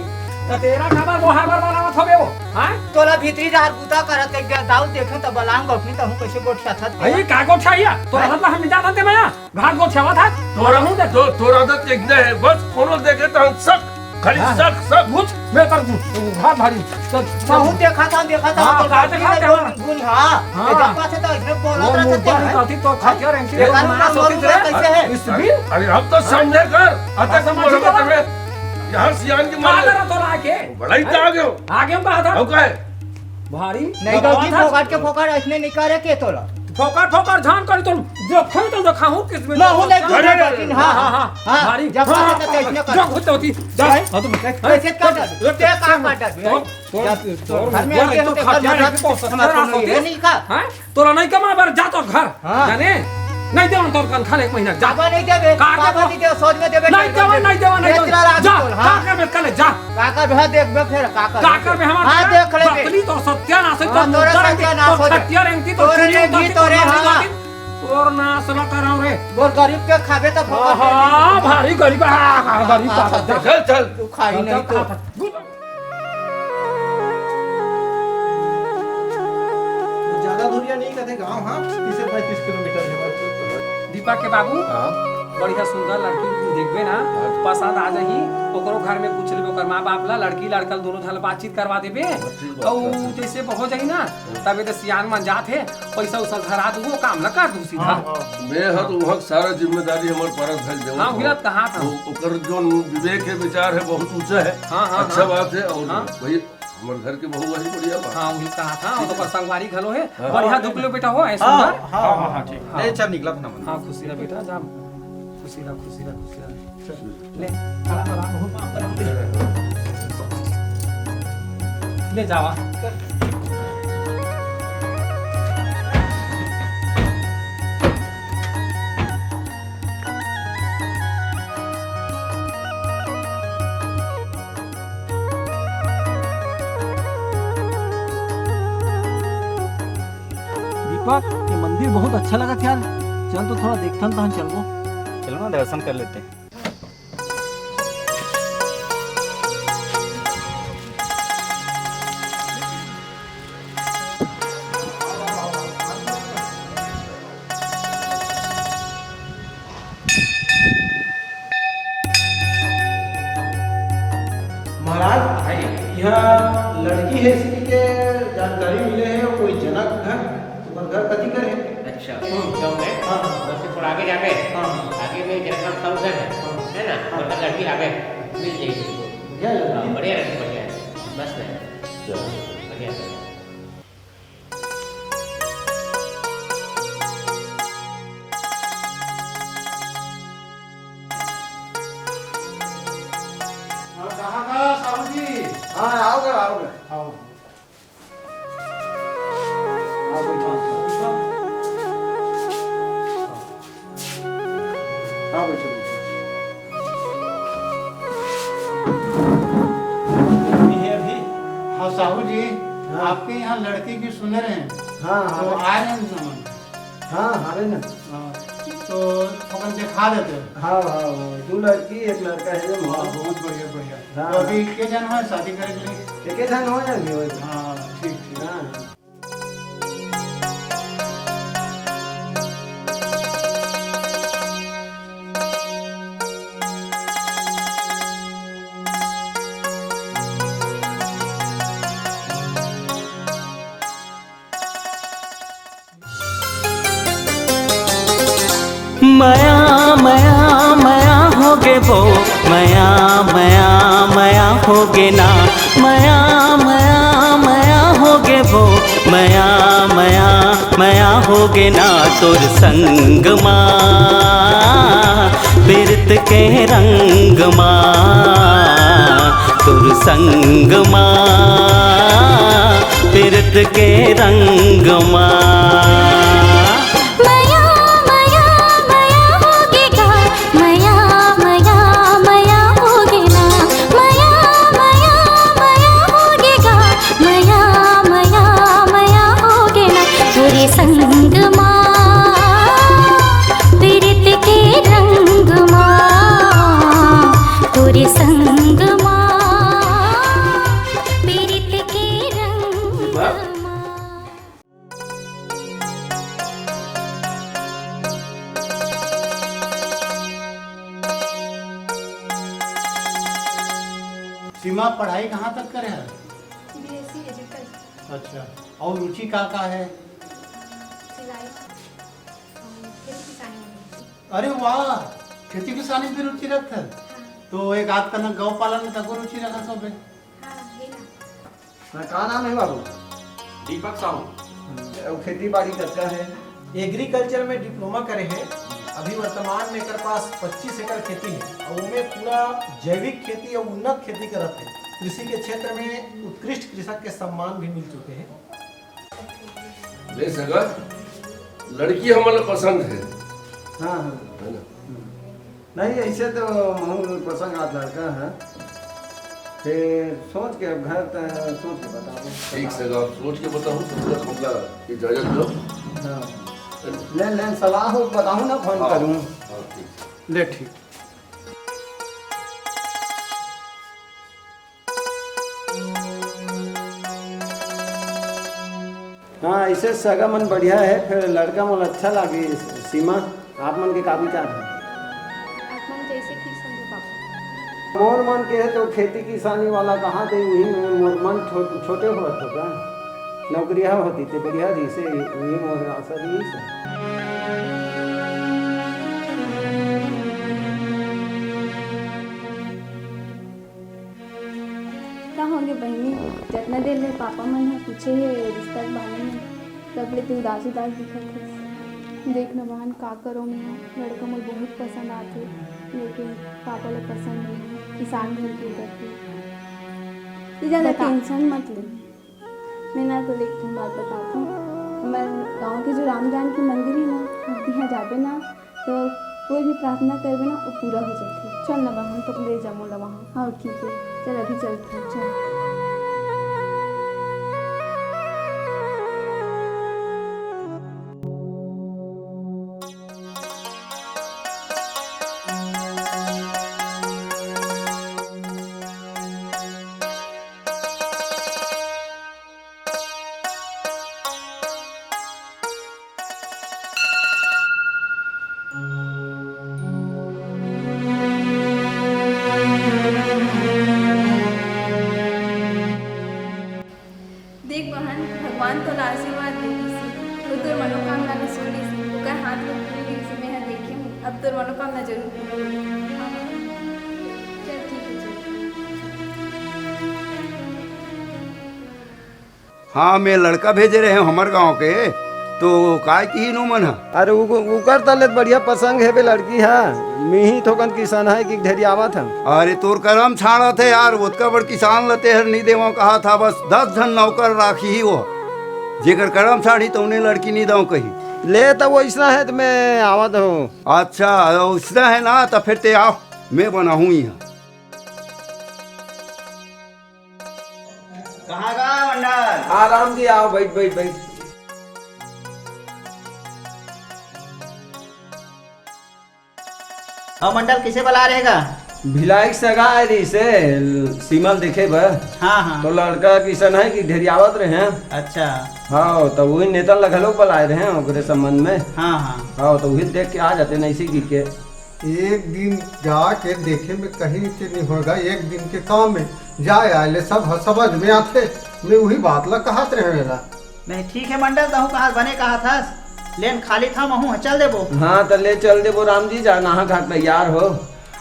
त तेरा काबर बोहार बर बनावत हवे वो, हाँ? तोला भीतरी डहर बूता करत एक दाऊ देखे त बलांग गोठनी त हूँ कैसे गोठिया था। अई, का गोठिया? तोरा हाँ? मतलब हम नहीं जानते मैं? घाट गोठियावत हस? तोरा, तोरा हूँ देख। तो, तोरा तो देखना है, बस कोनो देखे तो हम सक, खाली हाँ। सक, सक। बुझ, मैं कर दूँ, घाट भारी। चल, चल। बहुत देखा था, देखा था, हाँ, तो का देखा था? गुन, गुन, हाँ। हाँ। ये जब पाछे तो इसने बोला वो था, मुर्दा सत्य है। निकालती तो खटिया रेंगती देखा है, ना, ना, सोती ना, रे। कैसे है? इस भी? अरे, अब तो समझे कर, अतक समझ बोला कर। बता मैं। यहाँ सियान की का मार। डरा तो लाके? बड़ा ही तो आ गयो। आ गयो का था? हो का है? भारी नहीं, बतावा गलती था। फोकट के फोकट ऐसने नहीं करे के तोला। फोकट, फोकट झान करी तो देखो तो देखा हूँ किस में ना हो, तो नहीं, बच्चा। अरे, अरे, अरे। हाँ, हाँ, हाँ, हाँ। भारी। जब हाँ, बात है तो हाँ, ऐसने कर। जब होते होती, जब। हाँ, तुम कैसे, कैसे कर दे? तो, ते का कर दे? तो, तो, घर में तो आके हम तो देखा, खटिया घर नहीं, तो सत्यानाश होती है। नहीं का? हाँ? तोरा नहीं कमा बर जा तोर घर। हाँ। जाने? नहीं देवन तोर कन खाने एक महीना, जा। बाबा नहीं देवे, का बाबा देबो? नहीं देवे, सोच में देवे, नहीं देवन, नहीं देवन, नहीं देवन। जा, हाँ। का कर में कले, जा। काकर भा देखबे फेर, काकर। काकर में हमार हाँ, देख लेबे। बकली तो सत्यानाश है, हाँ, तो तोरे मुद्दा रहती, सत्यानाश तो हो जाए। खटिया रहती, तो तोरे चुरी नहीं उतारती, भी तोरे, तो हाँ। तोर नाश न कराओ रे। बोल, गरीब के खाबे तो हाँ, भगत हाँ, भारी गरीब, हाँ, हाँ, गरीब हाँ, बात हाँ, है। चल, चल। तू खाई चल, नहीं चल, तो। खा, खा। ज्यादा दूरिया नहीं कथे गाँव, हाँ, तीस पैंतीस किलोमीटर है बस। दीपक के बाबू, हाँ। बढ़िया सुंदर लड़की उड़की देखबे ना, हाँ। पसंद आ जाही, ओकरो घर में पूछ लेबे, ओकर माँ बाप ला, लड़की लड़का दोनों झन ला बातचीत करवा देबे। अच्छी बात अउ है। जैसे हो जाही ना, हाँ। तबे तो सियान मन जात हे, पैसा उसा धरा दूँ, वो काम ला कर दूँ सीधा। हाँ, हाँ। मैं ह तो वहाँ सारा जिम्मेदारी हमारे पारा धर देवत हाँ, हो। उही बात कहा था। वो, ओकर जो विवेक है, विचार है, बहुत ऊंचा है। हाँ, हाँ, अच्छा हाँ। बात है, और हाँ। वही हमारे घर के बहू वही बढ़िया बात। हाँ, वही कहा था, वो तो ओकर संगवारी घलो है। हाँ। बढ़िया दुख लो बेटा हो, ऐसा हाँ, सुंदर। हाँ, हाँ, हाँ, ठीक। हाँ। ले, चल निकला था ना मन। हाँ, खुशी रह बेटा, जा। खुशी रह, खुशी रह, खुशी रह। ले, खड़ा हो, बहुत माफ कर दे। ले जावा। दीपक, ये मंदिर बहुत अच्छा लगत यार। चल तो थोड़ा देखथन, तहन चलबो। चलो ना, दर्शन कर लेते हैं। महाराज, हाँ जी। यहाँ लड़की है, किसी के जानकारी मिले है, कोई जनक घर, तुम्हारे घर कथी कर है? अच्छा, हम्म। गाँव में? हाँ, हाँ। बस थोड़ा आगे जाबे। हाँ, हाँ। आगे में जनक नाम का घर है, हाँ। है ना? हाँ। वहाँ लड़की आगे मिल जाएगी। क्या लग रहा है? हाँ, बढ़िया लग रहा है, बढ़िया है, मस्त है। चलो। बढ़िया है। हाँ, कहाँ का साहू जी? हाँ, आओगे, आओगे। आओ। आओ, बैठो। हाँ, बैठो, बैठो। अभी है अभी। हाँ, साहू जी, हाँ। आपके यहाँ लड़की की सुने रहे हैं। हाँ, हाँ। तो आ रहे हैं सामान। हाँ, हवे ना। हाँ, तो थोड़ा दिखा देते हैं। हाँ, हाँ, हाँ, दो लड़की, एक लड़का है जो हाँ, बहुत बढ़िया, बढ़िया। हाँ। तो अभी के जन है शादी करे के लिए? एक ही जन हो जाएंगे वही। हाँ, ठीक, ठीक। हाँ। मया मया मया होगे वो, मया मया मया होगे ना, मया मया मया होगे वो, मया मया मया होगे ना, तोर संग मा, बिरत के रंग मा, तोर संग मा, बिरत के रंग मा। मया मया मया होगे गा, मया मया मया होगे ना, मया मया मया होगे गा, मया मया मया होगे ना, तोरे संग मा, बिरत के रंग मा, तोरे संग मा, बिरत के रंग मा। सीमा, पढ़ाई कहाँ तक करे है? BSc education. अच्छा, और रुचि का का है? सिलाई और खेती किसानी में। अरे वाह, खेती किसानी में भी रुचि रखत है। हाँ। तो एक आध कन गौ पालन में तको रुचि रखत होबे। हाँ, है ना। हाँ, का नाम है बाबू? दीपक साहू। अउ खेती बाड़ी कतका है? एग्रीकल्चर में डिप्लोमा करे है। अभी वर्तमान में एकर पास पच्चीस एकड़ खेती है और ओमे पूरा जैविक खेती और उन्नत खेती करत है। कृषि के क्षेत्र में उत्कृष्ट कृषक के सम्मान भी मिल चुके हैं। ले सगा, लड़की हमन ला पसंद है। हाँ, हाँ। है ना? हम्म। नहीं, ऐसे तो महू पसंद आ लड़का है। फिर सोच के अब घर त-, सोच के बताओ। ठीक से, आप सोच के बताओ, तब तक हमला इजाजत दो। हाँ। ले, ले, सलाह हो, बताओ ना, फोन हाँ। करूँ। हाँ, ठीक। ले, ठीक। हाँ, ऐसे सगा मन बढ़िया है, फिर लड़का मन अच्छा लागे। सीमा, आप मन के का विचार है? आप मन जैसे ठीक समझो बाबू। मोर मन के है तो खेती किसानी वाला कहाँ थे, वही में मोर मन छो-, छोटे होत हो का, नौकरिया होती ते बढ़िया रही से, वही मोर आशा रही से। का होगे बहिनी, जतना देर ले पापा मन ह पूछे हे रिश्ता के बारे में, तब ले तू उदास उदास दिखत हस। देख न बहन, का करो मैं, लड़का मोर बहुत पसंद आथे, लेकिन पापा ला पसंद नहीं है, किसान घर के करके। ये ज्यादा बता। टेंशन मत ले। मैं ना तो एक ठन बात बतात हूँ, हमर गाँव के जो राम जानकी मंदिर है ना, तिहाँ जाबे ना, तो कोई भी प्रार्थना करबे ना, वो पूरा हो जाथे। चल ना बहन, तो ले जा मोला वहाँ। हाँ, ठीक है, चल अभी चलते हैं, चल। हाँ, मैं लड़का भेजे रहे हूँ हमर गांव के, तो काय किहिन ओमन ह? अरे, उ-, उकर तले त बढ़िया पसंद हे बे लड़की ह, मिही थोकन किसान है कि ढेरियावत ह। अरे, तोर करम छाड़त हे यार, ओतका बड़ किसान ल तेहर नी देवं कहा था, बस दस झन नौकर राखी ही वो, जेकर करम छाड़ी तउने लड़की नी दव कही। ले, त वइसना है त मैं आवत हूँ। अच्छा, वइसना है ना, त फिर ते आव, मैं बनाहूँ इहाँ। कहाँ गा मंडल? आराम से आओ, बैठ, बैठ, बैठ। हाँ मंडल, किसे बला रहेगा? भिलाई के सगा आए रहिसे, सीमा ल देखे बर। हाँ, हाँ। तो लड़का किसन है कि ढेरियावत रहे हैं। अच्छा। हाँ, तो वही नेता ल घलो बलाए रहे हैं ओकरे संबंध में। हाँ, हाँ। हाँ, तो वही देख के आ जाते ना इसी गिर के। एक दिन जाके देखे में कहीं के नहीं होगा, एक दिन के काम में जाए आए ले सब ह-, समझ में आथे। मैं वही बात ला कहत रहे मेरा। नहीं, ठीक है मंडल, तहूँ कहा बने कहा थस। लेन खाली था, महूँ ह चल देबो। हाँ, त ले चल देबो राम जी, जा नहा घाट तैयार हो।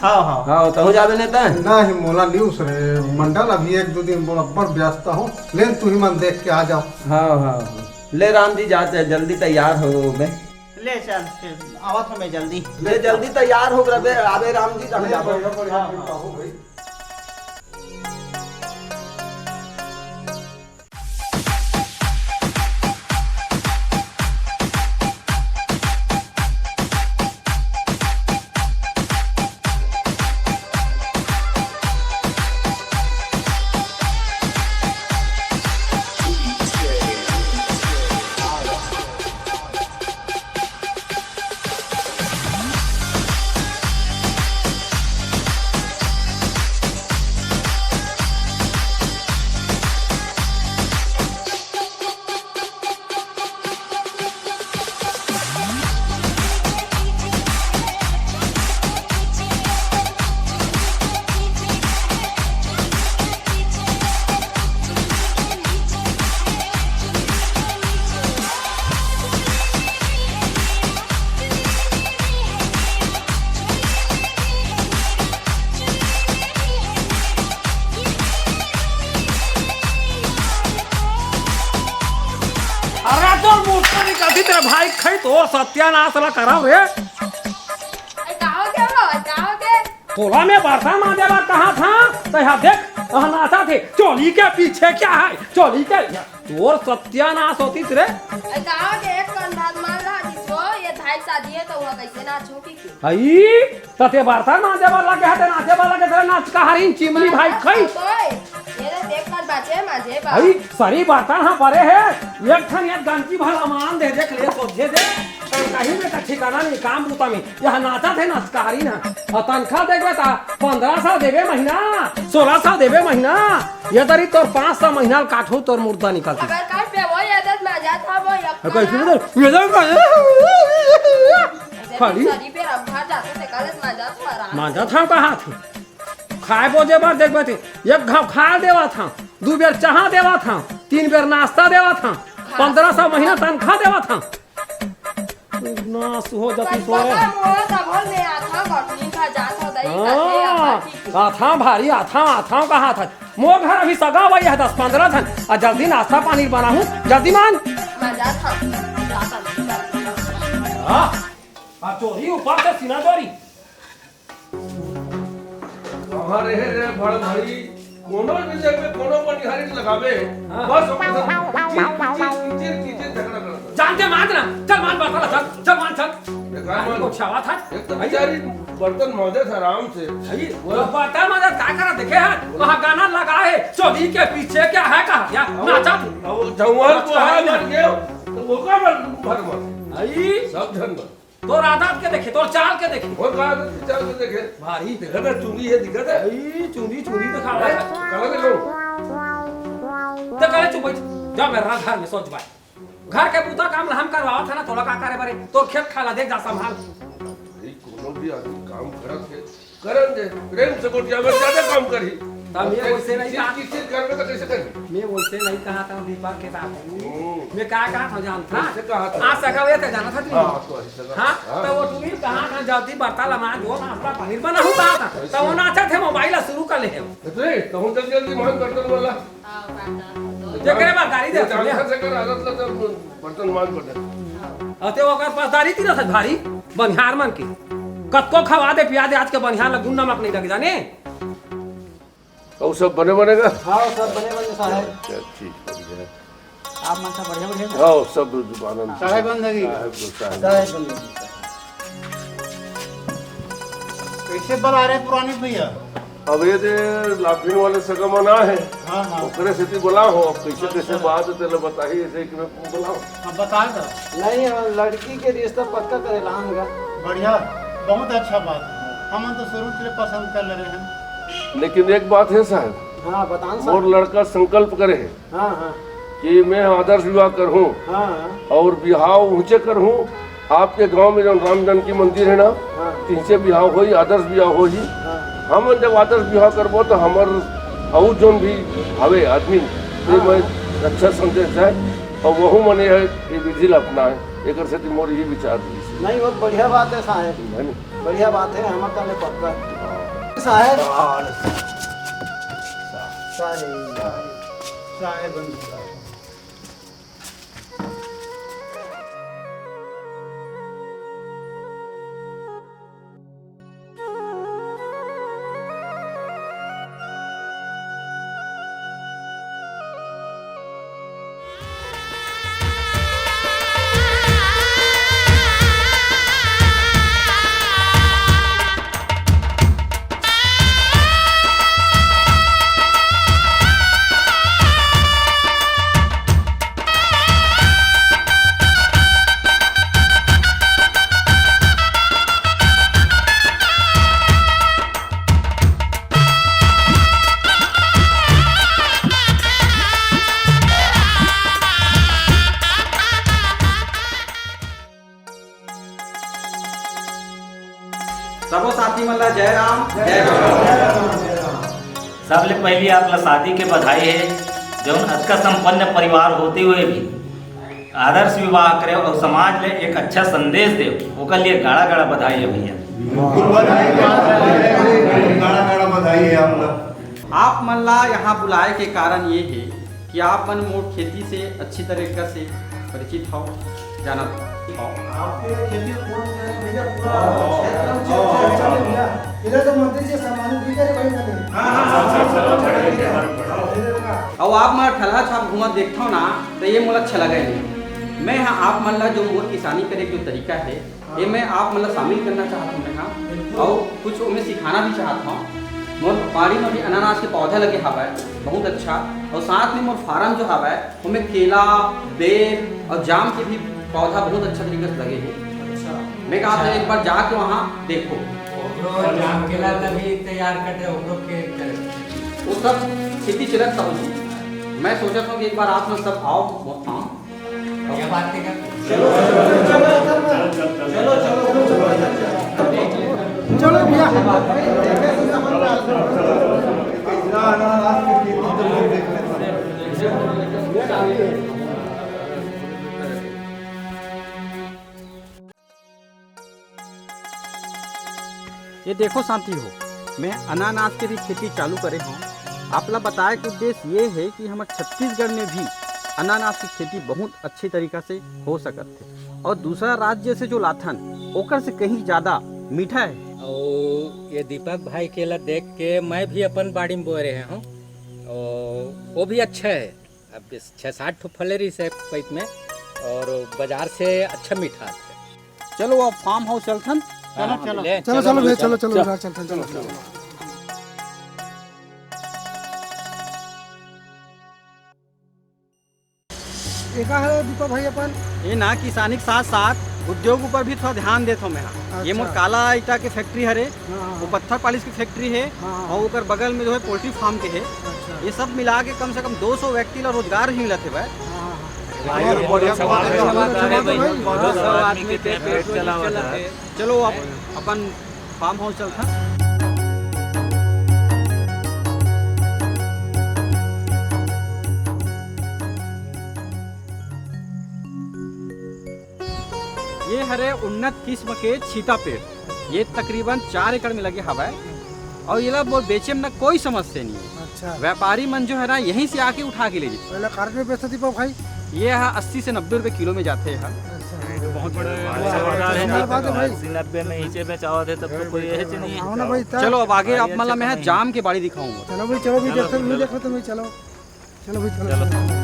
हाँ, हाँ। हाँ, तहूँ जाबे नेता? नहीं, मोला न्यूज रे मंडल, अभी एक दो दिन बड़ा बड़ व्यस्त हूँ। लेन तू ही मन देख के आ जाओ। हाँ, हाँ, हाँ। ले राम जी, जा, जा, जल्दी तैयार हो बे। ले चल, फिर आवत हूँ मैं जल्दी। ले जल्दी तैयार हो रबे, आबे राम जी, तहूँ जाबे। बढ़िया, बढ़िया, हाँ, हाँ। हो भाई। अरे तोर मुर्दा निकलती तेरे भाई खई तोर सत्यानाश ला कराव रे। अरे का हो गया वो? का हो गया? तोला मैं बर्तन मांजे बर कहा था, तो यहाँ देख, यहाँ नाचा थे, चोली के पीछे क्या है? चोली के, तोर सत्यानाश होती रे। अरे का हो गया? एक कन भात मार रहा जिसको, ये भाई शादी है तो वहाँ कैसे नाचूंगी? हई, त ते बर्तन मांजे बर लगे हे, ते नाचे बर लगे, तेरा नाच कहारिन चिमनी भाई खई। ये तो देख कर बाचे मांजे बा। हई, सरी बर्तन हा परे हे, एक ठन एक गंजी भला मान दे, देख ले, सोझे दे। कहीं में त ठिकाना नहीं, काम बूता में। यहाँ नाचा थे नाच कहारिन हा। अउ तनखा देबे त पंद्रह सौ देबे महीना, सोलह सौ देबे महीना। ये तरी तोर पाँच सौ महीना काटहूँ, तोर मुर्दा निकलती। अगर काट पे वो ये दस मांजा था, वो एक अरे कैसे ना। बता? ये दस मांजा। खाली? सरी बेर अब घर जाते ते काले मांजा था आराम से। मांजा था कहा थे? खाए बोजे बर देखबे थे, एक घाव खा देवा था, दू बेर चाहा देवा था, तीन बेर नाश्ता देवा था, पंद्रह सौ महीना तनखा देवा था। नाश हो जाती बस सोरे। बता, मोर डबल में आता, गठनी खा जात हो, दही हाँ, खाते, आटा पीते। आथा भारी, आथा, आथा कहा था। मोर घर अभी सगा वही है दस पंद्रह झन। आ जल्दी नाश्ता पानी बनाहूँ, जल्दी मान। मांजा था, जाता नहीं। हाँ, आ चोरी ऊपर से सीना चोरी। कहाँ रहे रे बड़ भाई, कोनो भी जगह कोनो बनिहारी लगावे, हाँ। बस ओकर साथ किचिर, किचिर, किचिर, किचिर झगड़ा करता। जान के मांज ना, चल मांज बर्तन, चल, चल मांज, चल। बेकार मांज। को छावा था। एक तो बेचारी बर्तन मांजे था आराम से। भाई, वो बर्तन मांजे का करा देखे हैं? वहाँ गाना लगा है, चोरी के पीछे क्या है कहा? या अब नाचा। अब जवान को अच्छा, हाथ अच्छा। लग गया, तो वो का भर, भर मत। भाई। सब धन भर। तोर आदत के देखे, तोर चाल के देखे। मोर का आदत के चाल के देखे? भारी। देखा ना, चुंदी है, दिखा दे। ई चुंदी, चुंदी दिखा रहा है। काला देखो। तो काले चुप बैठ। जा मेरा घर में सोच बाय। घर के पूरा काम ला हम करवावत है ना, तोला का करे बरे? तोर खेत खाला देख जा संभाल। भाई, कोनो भी आदमी काम करत है, करन दे, प्रेम से गोठियावे, ज्यादा काम करही। तब ये वैसे नहीं किचिर, कहा। किचिर करबे तो कैसे करही? मैं वैसे नहीं कहा था दीपक के साथ। हम्म। मैं का कहा था जानता? कैसे कहा था? आज सगा हुए थे, जाना था तुम? हाँ, तो ऐसे सगा। हाँ? हाँ। तो वो तुम ही कहा था जल्दी बर्ता लमा जो नाश्ता पनीर बना हूँ कहा था। ऐसे। तो वो नाचा थे मोबाइल शुरू कर ले। अरे, तो हम जल्दी जल्दी मान बर्तन वाला। हाँ, बर्ता। जेकरे बा गाड़ी बर्तन मांज पड़े। अते ओकर पासदारी तीरथ भारी, बनिहार मन के। कतको खवा दे, पिया दे, आज के बनिहार ला गुण नमक नहीं लगे, जाने? अउ सब बने बने गा? हाँ, सब बने बने साहेब। अच्छा, ठीक, बढ़िया। आप मन सब बढ़िया, बढ़िया? हाँ, सब आनंद। साहेब बंदगी। साहेब, साहेब। साहेब बंदगी। कैसे बना रहे पुराने भैया? अब ये दे लाफिन वाले सगा मन आए हैं। हाँ, हाँ। ओकरे सेती बोला हो, अब कैसे, अच्छा, कैसे बात है, तेला बताही, ऐसे कि मैं बोला हो। हाँ, बता दो। नहीं, हम लड़की के रिश्ता पक्का करे लान गा। बढ़िया, बहुत अच्छा बात। हमन तो शुरू से पसंद कर ले रहे हैं। लेकिन एक बात है साहब, हाँ, बतान साहब। मोर लड़का संकल्प करे है हाँ, हाँ। कि मैं आदर्श विवाह करहूँ हाँ, हाँ। और बिहाव उहचे करहूँ। आपके गांव में जौन राम जानकी मंदिर है ना, हाँ। तिनसे बिहाव होई, आदर्श बिहाव होई। हाँ। हम जब आदर्श बिहाव करबो तो हमर अउ जौन भी हवे आदमी, तो हाँ। मैं अच्छा संदेश जाए और वहू मने है ये विधि ला अपनाए। एकर सेती मोर यही विचार रहिस। नहीं, बहुत बढ़िया बात है साहेब। है नी? बढ़िया बात है, हमर तले पक्का है। साहेब। साहेब। साहेब। सबो साथी मन ला जय राम, जय राम। सबले पहली आप ला शादी के बधाई है, जौन अतका संपन्न परिवार होते हुए भी आदर्श विवाह करे और समाज ले एक अच्छा संदेश दे, ओकर लिए गाड़ा गाड़ा बधाई है भैया। बिल्कुल बधाई, गाड़ा गाड़ा बधाई है आप ला। आप मन ला यहाँ बुलाए के कारण ये है कि आप मन मोर खेती से अच्छी तरीका से परिचित हो, जानत हो। आपके खेती कौन है भैया? पूरा क्षेत्र में चर्चा है भैया। इधर तो मंत्री जी सम्मानित भी करे भाई मैंने। हाँ, हाँ, हाँ, हाँ, हाँ, हाँ, हाँ। और आप मन ठलहा छाप घूमत देखथव ना, तो ये मोला अच्छा लगे नहीं। मैं हाँ आप मन ला जो मोर किसानी करे के जो तरीका है, ये मैं आप मन ला शामिल करना चाहत हूँ मैं हाँ, और कुछ ओमे सिखाना भी चाहत हूँ। मोर बाड़ी में भी अनानास के पौधा लगे हवय, बहुत अच्छा, और साथ में मोर फार्म जो हवय, ओमे केला, बेर और जाम के भी पौधा बहुत अच्छा तरीके से लगे हे। अच्छा। मैं कहा था एक बार जाके वहाँ देखो। ओकरो जाम केला ला भी तैयार कर दे, ओकरो के करे। वो सब खेती चलत था उसमें। मैं सोचा था कि एक बार आप लोग सब आओ, वो काम। क्या बात है क्या? चलो, चलो, चलो, चलो, चलो, चलो, चलो, चलो, चलो भैया। ये देखो साथी हो, मैं अनानास के भी खेती चालू करे हूँ। आपला बताए के उद्देश्य ये है कि हमर छत्तीसगढ़ में भी अनानास की खेती बहुत अच्छी तरीका से हो सकत थे, और दूसरा राज्य से जो लाथन ओकर से कहीं ज्यादा मीठा है। और ये दीपक भाई के ला देख के मैं भी अपन बाड़ी में बोए रहे हूँ, और वो भी अच्छा है। अब इस छः सात ठो फले रहिस हे पइत में, और बाजार से अच्छा मीठा आथे। चलो, अब फार्म हाउस चलथन। हाँ, चलो, चलो। ले, चलो, चलो भैया, चलो, चलो, चलो। चलो, चलो, चलो। एका है दीपक भाई अपन। ये ना किसानी के साथ साथ उद्योग ऊपर भी थोड़ा ध्यान देत हूँ मैं। हाँ। ये मोर अच्छा। काला ईटा के फैक्ट्री हरे, हाँ, हाँ, वो हाँ। पत्थर पालिश की फैक्ट्री है, हाँ, हाँ। और ओकर बगल में जो है पोल्ट्री फार्म के है। अच्छा। ये सब मिला के कम से कम दो सौ व्यक्ति ला रोजगार ही मिलत है भाई। हाँ, हाँ, हाँ। भाई, और बहुत अच्छा बात है। बहुत अच्छा बात है भाई। दो सौ आदमी के पेट चलावत है। चलो, अब अपन फार्म हाउस चलता। ये हरे उन्नत किस्म के छीता पेड़, ये तकरीबन चार एकड़ में लगे हवय। अउ एला बोल बेचे में ना कोई समस्या नहीं है। अच्छा। व्यापारी मन जो है ना, यहीं से आके उठा के ले जाथे। पहले कार्टन में बेचता दीपक भाई? ये है अस्सी से नब्बे रुपए किलो में जाथे है। अच्छा। बहुत बड़े धन्यवाद है भाई। अस्सी नब्बे में नीचे बेचावत है, तब तो कोई ये चीज नहीं है। आओ ना भाई, तब। चलो, अब आगे आप मतलब मैं जाम के बाड़ी दिखाऊंगा। चलो भाई, चलो भाई, देखो, तुम देखो, तुम चलो। चलो भाई, चलो, चलो।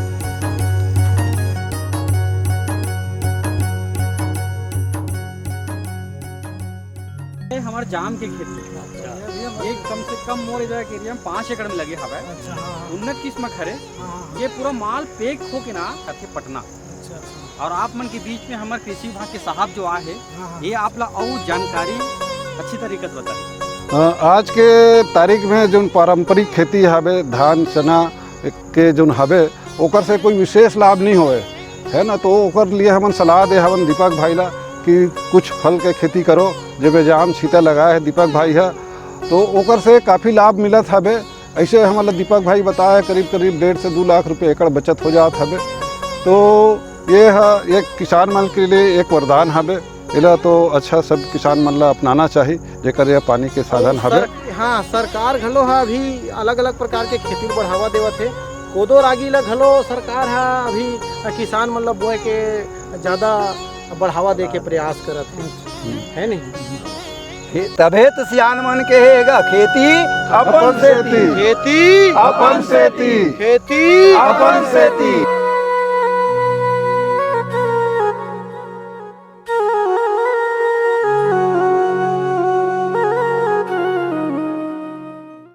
ये हमारे जाम के खेत है। अच्छा। ये कम से कम मोर इधर के एरिया में पाँच एकड़ में लगे हवय। अच्छा, हाँ, हाँ। उन्नत किस्म के हरे। हाँ, हाँ, हाँ। ये पूरा माल पैक होके ना जाथे पटना। अच्छा, अच्छा। और आप मन के बीच में हमारे कृषि विभाग के साहब जो आए हैं, हाँ, हाँ। ये आप ला अउ जानकारी अच्छी तरीके से बताए। अ, आज के तारीख में जोन पारंपरिक खेती हवे, धान, चना के जोन हवे, ओकर से कोई विशेष लाभ नहीं होए, है ना। तो ओकर लिए हमन सलाह दे हवन दीपक भाई ला कि कुछ फल के खेती करो, जेमे जाम सीता लगाए है दीपक भाई ह, तो ओकर से काफ़ी लाभ मिलत हवे। ऐसे हमन ला दीपक भाई बताए, करीब करीब डेढ़ से दू लाख रुपए एकड़ बचत हो जात हवे। तो ये ह एक किसान मन के लिए एक वरदान हवे। एला तो अच्छा सब किसान मन ला अपनाना चाही, जेकर ये पानी के साधन अउ हवे। सर-, हाँ, सरकार घलो ह अभी अलग-अलग प्रकार के खेती ल बढ़ावा देवत हे। कोदो रागी ल घलो सरकार ह अभी किसान मन ल बोए के ज्यादा बढ़ावा दे के प्रयास करत हे, हम्म। है नहीं? खे-, तभे तो सियान मन के हे गा, खेती अपन अपन सेती। सेती। खेती अपन सेती। खेती अपन सेती।